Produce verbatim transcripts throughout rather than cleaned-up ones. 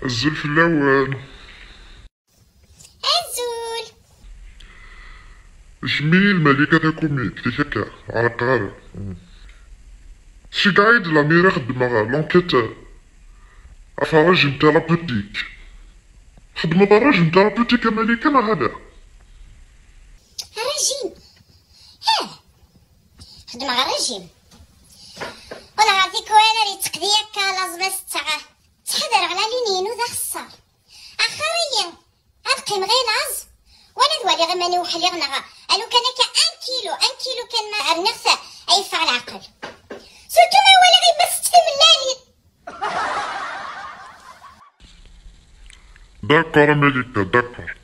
Azul fell-awen. Azul. Kemmi d Malika Takumit, di akka, ɛerqeɣ ara. Ceggeɛ-iyi-d Lamiri, xeddmeɣ l'enquête ɣef régime thérapeutique. Xeddmeḍ régime thérapeutique a Malika neɣ ala? Régime? Ih, xeddmeɣ régime. Wala ɣer tikwal ar yetteqdi akka laẓ ma setteɣ. Ttḥadareɣ la ligne-inu d axeṣṣar. Axir-iyi ad qqimeɣ i laẓ, wala ad waliɣ iman-iw ḥliɣ neɣ alukan akka un kilo, un kilo kan ma rniɣ-t ad yeffeɣ leɛqel. Surtout ma walaɣ yemma tečč timellalin. D'accord a Malika, d'accord.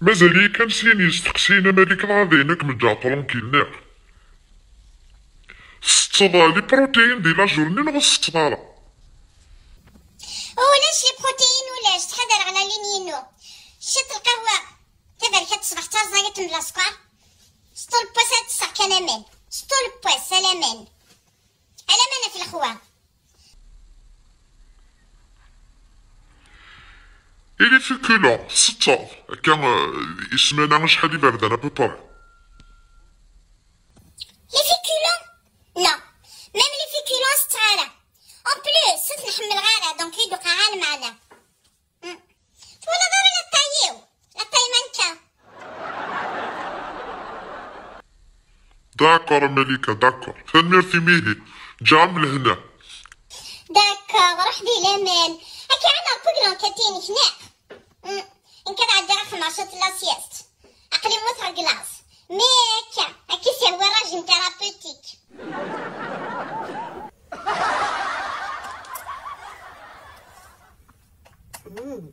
Mazal-iyi kan sin yesteqsiyen a Malika, dɣa dayen ad kem-ǧǧeɣ tranquille, niɣ? Tsetteḍ les protéines di la journée neɣ ur tsetteḍ ara? Ulac les protéines, ulac, ttḥadareɣ la ligne-inu. Ciṭ lqahwa taberkat ṣṣbeḥ d tarẓayat n la square. Sṭul n wass ad ttesseɣ kan aman. Sṭul n wass, alaman. Alaman ɣef lexwa. Et les féculents, tsetteḍ akka, euh, i ssmana acḥal iberdan à peu près? Les féculents? Non. Même les féculents ur setteɣ ara. En plus, ur ten-ḥemmleɣ ara, donc ur yi-d-tuqiɛ ara lmeɛna. Hmm. Twalaḍ ara la taille-iw? La taille mannequin. D'accord a Malika, d'accord. Tanemmirt imi ihi. Ǧǧiɣ-am lehna. D'accord, ruḥ di laman. Akka ɛad Ṛebbi deg l'enquête-inek, neɣ? Hmm. Nekk ad ɛeddiɣ axemmar cwiṭ la sieste. Aql-i mmuteɣ deg laẓ. Mais akka, akka i s-yehwa régime thérapeutique. Mm.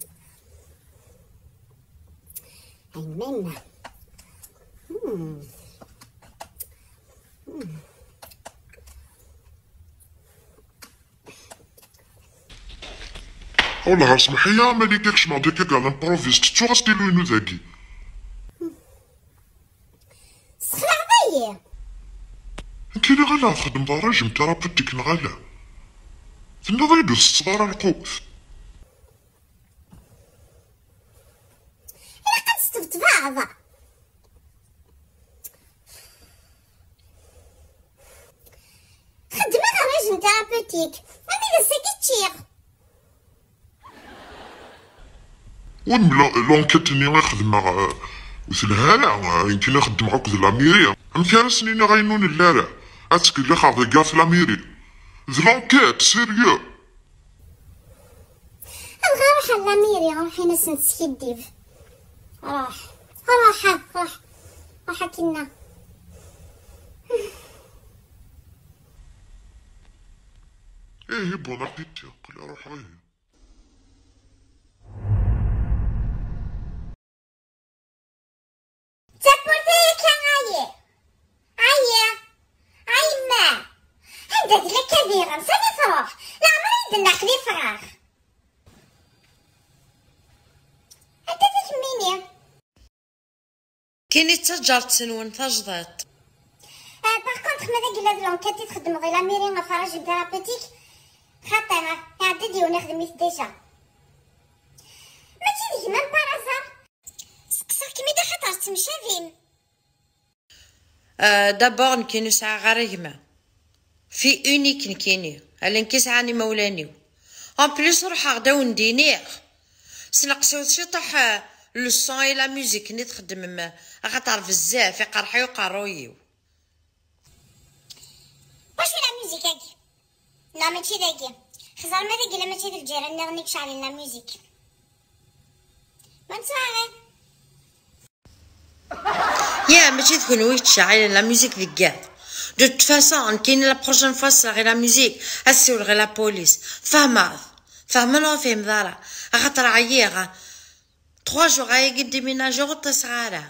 Amen. Mm. Mm. Wellah, smeḥ-iyi a Malika, kecmeɣ-d akka ɣer l'improviste, ttuɣ astilu-inu dagi. Sexlaɛeḍ-iyi! Nekk iliɣ ala txeddmeḍ régime thérapeutique neɣ ala? Tenniḍ-iyi-d ur tettetteḍ ara lqut. Ilaq ad tesṭebṭbeḍ. Xeddmeɣ régime thérapeutique, armi d ass-agi ččiɣ. Ur mla-, l'enquête-nni i xedmeɣ, euh, ur telha ara, euh, nekkini xeddmeɣ akked la mairie. Amek ara sen-iniɣ ayen ur nelli ara? Ad ttkellixeɣ deg ɣef la mairie. D l'enquête, sérieux. Dɣa ruḥ ar la mairie, ruḥ in-asen teskiddib. Ruḥ, ruḥ, ruḥ, ruḥ akinna. Ihi, bon appétit, aql-i ruḥeɣ ihi. D tawwurt-a akka, ayi. Ayi. A yemma. Anda tella Kabira? Sani tṛuḥ? Leɛmer i d-naqli ffɣeɣ. Anta takemmini? Kini d taǧart-nwen tajdiṭ. Ah, par contre, ma d agla d l'enquête i txeddmeḍ i la mairie ɣef régime thérapeutique, xaṭi, ah, iɛedda-d yiwen ixdem-it déjà. Mačči d gma-m par hasard? Steqsaɣ-kem-id axaṭer tettemcabim. Euh, d'abord, nekkini ur sɛiɣ ara gma. Fille unique nekkini, ala nekk i sɛan imawlan-iw. En plus, ruḥeɣ-d ad wen-d-iniɣ. Sneqsut ciṭuḥ, euh, le son et la musique-nni txeddmem, axaṭer bezzaf iqerḥ-iyi uqerruy-iw. Wacu la musique-agi? Non, mačči dagi. Xẓer ma dagi la mačči d lǧiran nniḍen i iceɛlen la musique. Bonne soirée. Ya, mačči d kunwi i yettceɛɛilen la musique deg yiḍ. De toute façon, nekkini la prochaine fois ssreɣ i la musique, ad ssiwleɣ i la police. Tfehmeḍ? Tfehmeḍ neɣ ur tfehmeḍ ara? Axaṭer ɛyiɣ. Trois jours ayagi déménager ur ṭṭiseɣ ara.